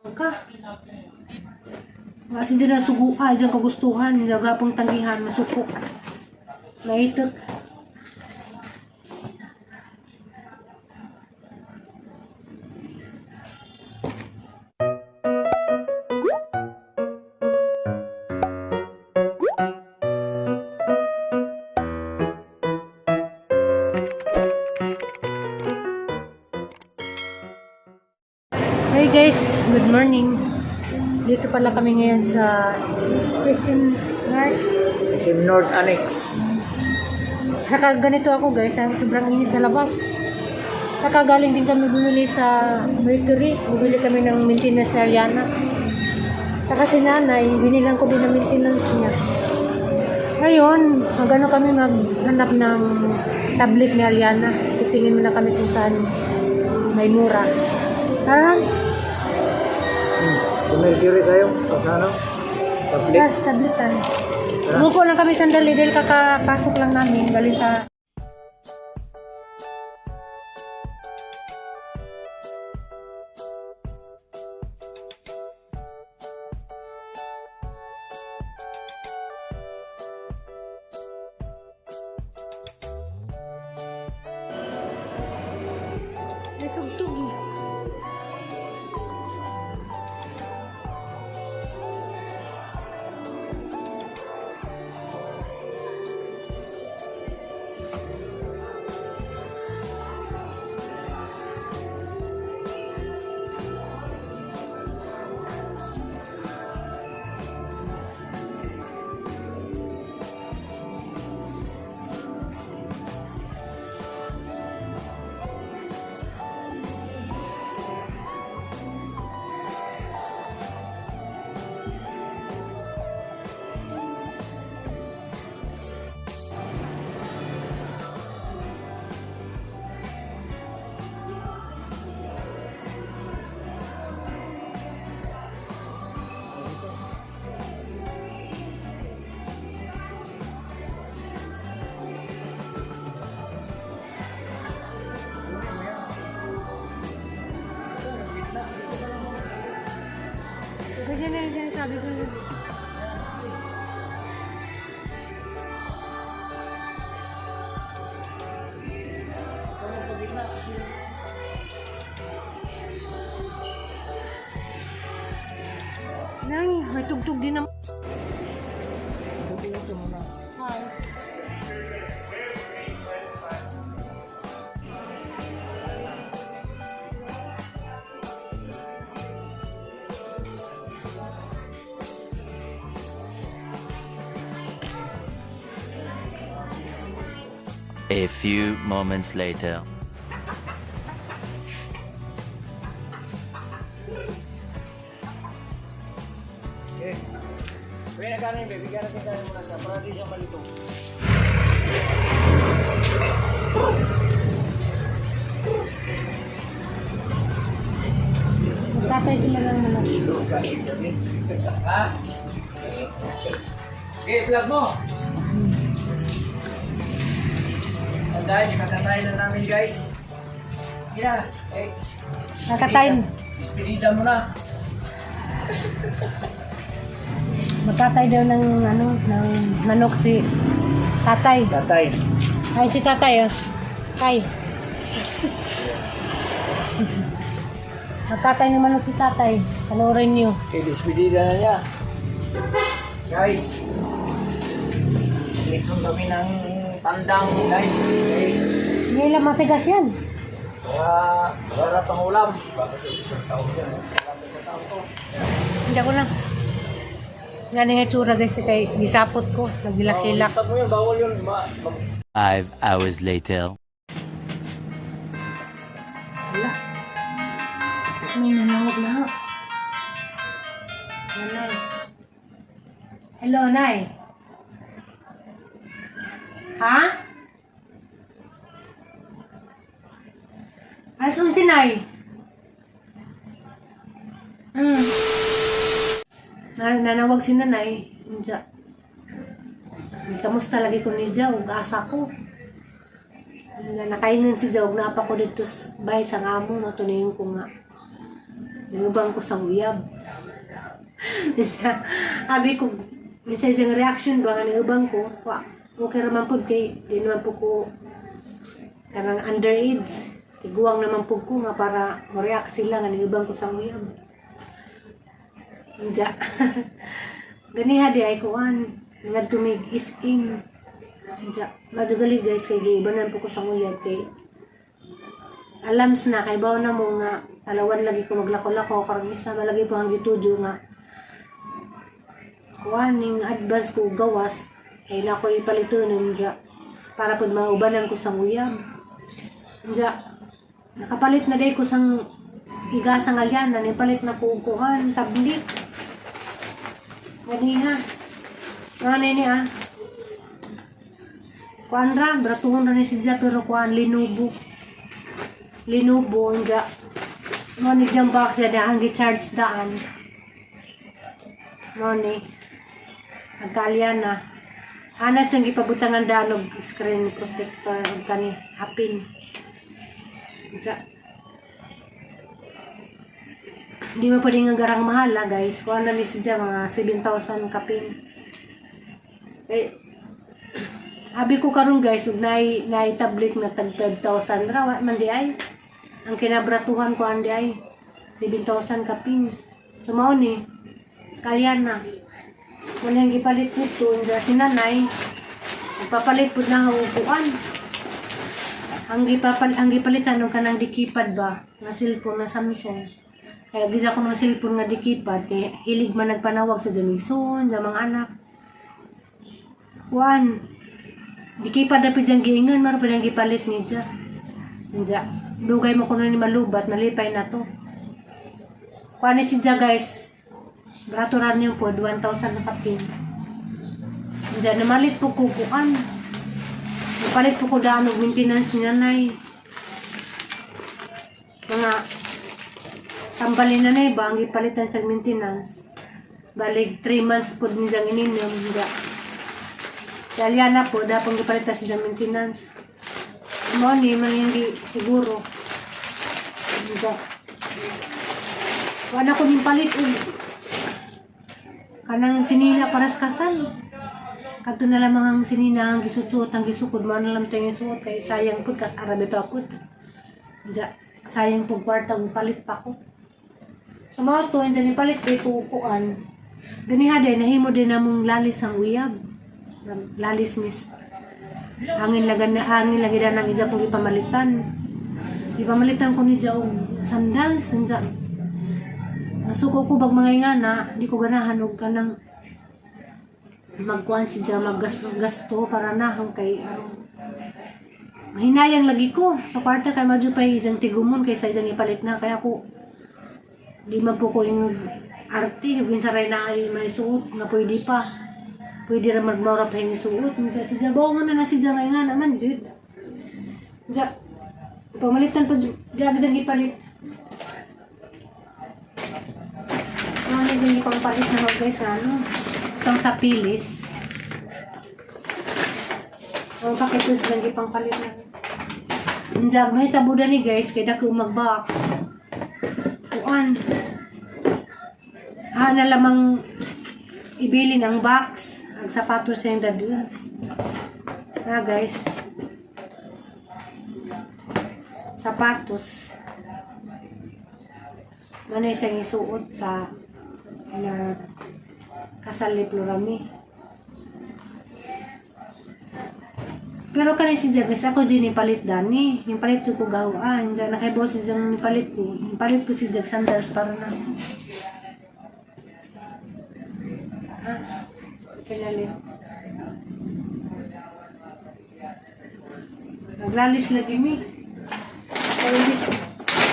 Ka. Nga si dyan nasugua, dyan kagustuhan, dyan gapong tanggihan, masukok. Naitok. Hey guys, good morning. Dito pala kami ngayon sa SM North. SM North Annex. Saka ganito ako guys, ah, sobrang init sa labas. Saka galing din kami bumili sa Mercury. Bumili kami ng maintenance na Ariana. Saka si nanay, binilang ko din ng maintenance niya. Ngayon, magano kami maghanap ng tablet ni Ariana. Titingin muna kami kung saan may mura. Tara, Sa Mercury tayo. Sa ano? Tablet. sa tabletan. Muko lang kami sandali dahil kakapasok lang namin galing sa. May tugtog eh. Ganyan na yung sinasabi ko. Nang, may tugtog din naman. Ito muna. Hi. A few moments later. Okay. Kuya, nagkano yun, babe? Bigyan natin kanin muna siya para di siya malito. Magtatay sila ng manok. Ha? Okay, vlog mo. And guys, kakatayin na namin, guys. Sige na. Eh, Kakatayin. Ispinida mo na. Magtatay daw ng ano, ng manok si tatay. Tatay. Ay, si tatay, oh. Tay. Magtatay ng manok si tatay. Panoorin niyo. Okay, despedida na niya. Guys, litson kami ng tandang, guys. Okay. Hindi lang matigas yan. Para masarap ang ulam. Bakit isang taon yan? Bakit isang taon to? Hindi ako lang. Nga nga tsura guys, kay gisapot ko. Nagilak-hilak. Oh, stop mo yun, bawal yun. 5 hours later. Wala. May nanawag na. Nanay. Hello, Nay. Ha? Alas 11, Nay. Nanawag si Nanay. Unja. Kamusta lagi ko ni Jaw? Asa ko. Nga nakainan si Jaw, napa ko dito sa bahay sa ngamo, matunayin ko nga. Nangubang ko sa uyab. Minsa, abi ko, minsan siyang reaction ba nga nangubang ko, wa, okay raman po kay, di naman po ko kanang underage. Tiguang naman po ko nga para mo-react sila nga nangubang ko sa uyab. Unja. Ganiha di ay kuan, nga tumig is in. Unja, madugali guys kay giibanan po ko sa uyab kay alams na kay bawo na mo nga alawan lagi ko maglako-lako karon isa malagi po ang gitudyo nga kuan ning advance ko gawas kay na ko ipalitonon unja para pud maubanan ko sa uyab. Unja, nakapalit na day ko sang igasang alyanan, nipalit na ko og kuan tablet. Ganiha. Ano ni ah? Kuan ra, bratuhon ra ni siya pero kuan Lenovo. Lenovo unja. Mo ni jam box ya daan gi-charge daan. Mo ni. Agkalyan na. Anas ang gipabutangan daan og screen protector og kani hapin. Unja. Hindi mo pwedeng nga garang mahal ah, guys. Kuan na ni siya mga 7,000 kapin. Eh, abi ko karon guys, ug naay tablet nga tag 5,000 ra wa man di ay. Ang kinabratuhan ko andi ay 7,000 kapin. So mao ni kaya na. Wala yung gipalit ko to unja si nanay. Nagpapalit pud na og kuan. Ang gipalitan og kanang dikipad ba nga cellphone na Samsung. Kaya gisa ko ng cellphone nga dikipad kay hilig man nagpanawag sa Jamison, sa mga anak. Kuan, dikipad na pud diyang giingon, maro pa diyang gipalit ni dya. Nja, dugay mo kuno ni malubat, malipay na to. Kuan ni si dya guys, brato ra niyo po, 1,000 na kapin. Nja, namalit po ko kuan. Napalit po ko daan og maintenance ni nanay. Mga tambalin na ba ang gipalitan sa maintenance. Balig 3 months po ni siyang ininom. Nga. Dahil na po, dapat gipalitan sa maintenance. Mo ni mangyang siguro. Nga. Wala ko ning palit og kanang sinina para sa kasal. Kadto na lamang ang sinina ang gisutsot, ang gisukod, mao na lang tayo suot kay sayang pud kas arabe to pud. Diya, sayang pud kwarta ang palit pa ko. So mao to, hindi ni palit kay kukuan. Ganiha day nahimo din namong lalis ang uyab. Lalis mis angin lagan na angin lagi na nang ija kong ipamalitan. Ipamalitan ko ni ja og sandals sanja. Nasuko ko bag mga ingana, di ko ganahan og kanang magkuan si ja maggasto gasto para nahong kay aron mahinayang lagi ko sa kwarta kay madyo pa ijang tigumon kaysa ijang ipalit na kaya ko di man po ko yung arte yung saray na ay may suot nga pwede pa pwede ra magmora pa yung suot. Minsan si Jabaw nga na na si Jangay nga naman jud ja pamalitan pa jud di agad ang ipalit. Ano yung ipangpalit na ho, guys, ano itong sa pilis. Ang pakitos lang ipangpalit na. Unjag, may tabuda ni guys, kay dako mag-box. Kuan. Ah, na lamang ibilin ang box. Ang sapatos sa yung dadun. Ah, guys. Sapatos. Manay siyang isuot sa na kasal ni Plurami. Pero kani si Jagas, ako din ipalit dani. Yung palit ko gawaan. Diyan nakaibaw si Jang ipalit ko. Ipalit ko si Jag sandals para na. Ha? Pinalit. Naglalis lagi mi. Kaya imbis,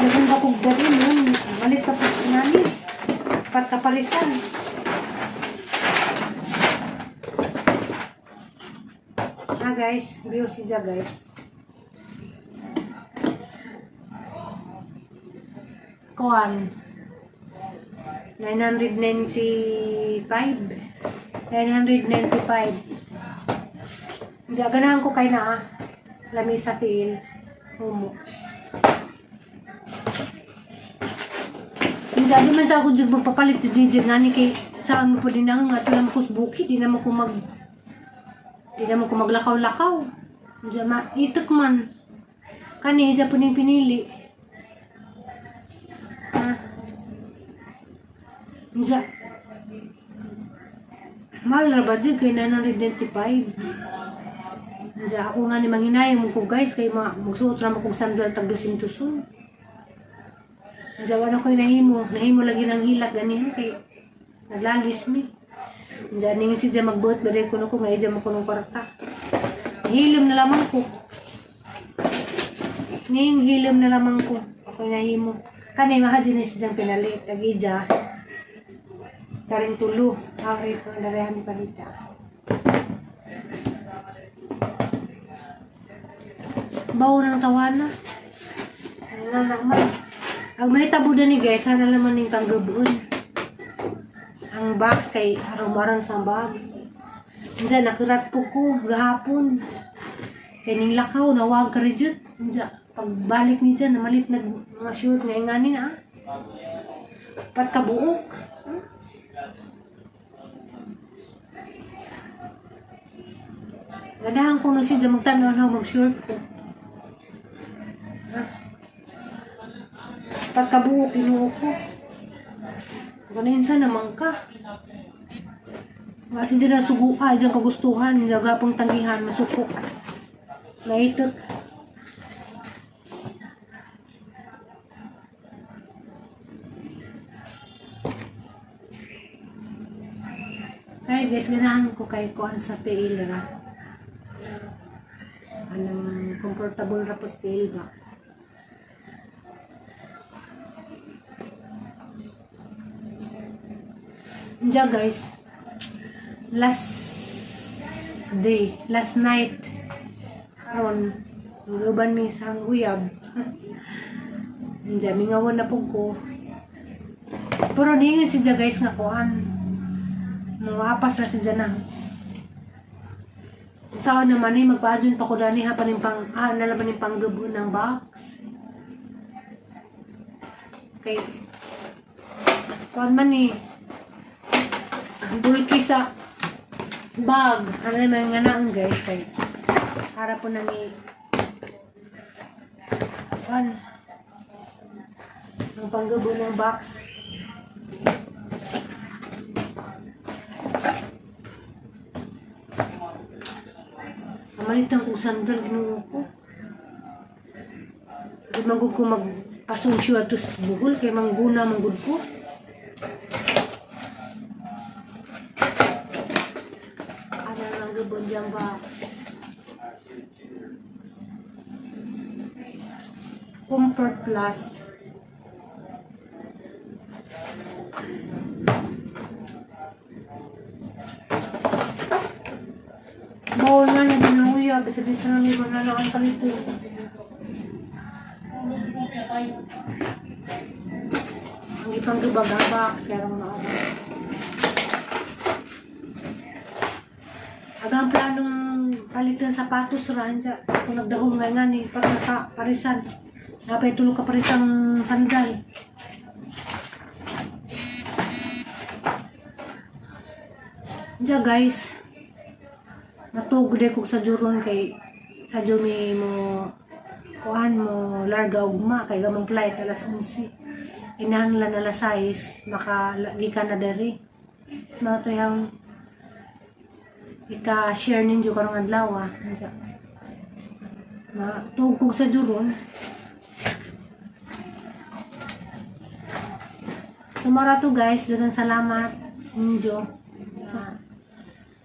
nagun ka kong dali yun. Malit ka po nani. Pataparisan. Ah guys, view si Ja guys. Kuan. 995. 995. Ja, ganahan ko kay na ah. Lamisa tiil. Humo. Hindi man ta ako jud magpapalit jud ni jud ngani kay saan mo pud na nga ato ko sa bukid, di naman ko maglakaw-lakaw. Hindi ma itok man. Kani ija po ning pinili. Ha? Hindi. Mahal ra ba dyan kay 995? Hindi ako nga ni manghinayang mo ko, guys, kay ma magsuot ra mo kong sandal tag 200 son. Hindi wala ko'y nahimo. Nahimo lagi ng hilak ganihan kay naglalis mi. Hindi ning si dyan magbuhat ba kuno ko ngay dyan mo kunong kwarta. Hilim na lamang ko. Ning hilim na lamang ko. Ako'y nahimo. Kani maha dyan ni si dyan pinalit. Tag-ija. Karing tulo. Ari ko darehan palita. Bawo ng tawana. Ano na naman. Ang may tabo na ni, guys, sana naman yung panggabuon. Ang box kay araw-araw sa bag. Diyan, nakurat po ko gahapon. Kay ning lakaw, nawag ka rin dyan. Diyan, pagbalik ni dyan, namalit na mga short nga nga ni na. Pat kabuok. Ganahan ko na siya dyan magtanaw na mag-short ko. Ha? Pagkabuo, kinuha ko. Ganun sa naman ka. Kasi dyan nasuguan, dyan kagustuhan, dyan gapong tanggihan, masuko. Naitot. Ay guys, ganahan ko kay kuan sa tiil ra. Anong comfortable ra po sa tiil ba? Diyan, guys, last day, last night, karon uban mi sa uyab. Diyan, mingawan na po ko. Pero niingon si guys nga kuan. Mga apas ra si na. Saan naman eh, magpaadyon pa ko dani ha, paning pang, ah, nalaman yung panggabu ng box. Kay, kuan man eh, bulky sa bag. Ano naman nga naon, guys, kay, para po nang i, kuan, ang panggabu ng box. Pamalitan kong sandal, Ginoo ko. Di man gud ko magpasunsyo ato sa buhol, kay mangguna man gud ko. Ano lang gabon diyang box. Comfort Plus. Bawal nga na dinuya, bisa bisa na may mga nakan palito. Ang ipang gabagabak, kaya mga ako. Agang planong palit ng sapatos ranja. Kung nagdahom nga nga ni pagkaka parisan. Napay tulog ka parisang sandal. Diya, guys, natug de kog sa juron kay sa mi mo kuan mo larga ugma kay gamong flight alas 11. Inahanglan alas 6 maka gikan na diri. Mao to yung ika-share ninyo karong adlaw ah. Unsa? Matug kog sa juron. So mara to, guys, daghang salamat ninyo sa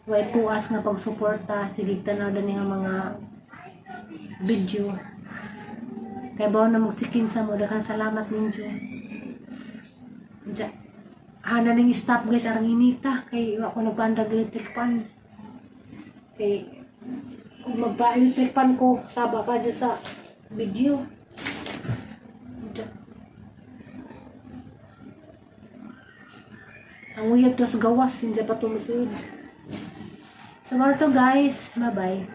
way puas nga pagsuporta, sige tanaw dani nga mga video. Kay bawo na magsikin sa mo, daghang salamat ninyo. Diya. Hana ning stop, guys, arang inita kay wa ko nagpaandrag electric fan. Kay kung magpa-electric fan ko, saba pa dyan sa video. Diya. Ang uyab to sa gawas, hindi pa tumusunod. So, mara to, guys. Bye-bye.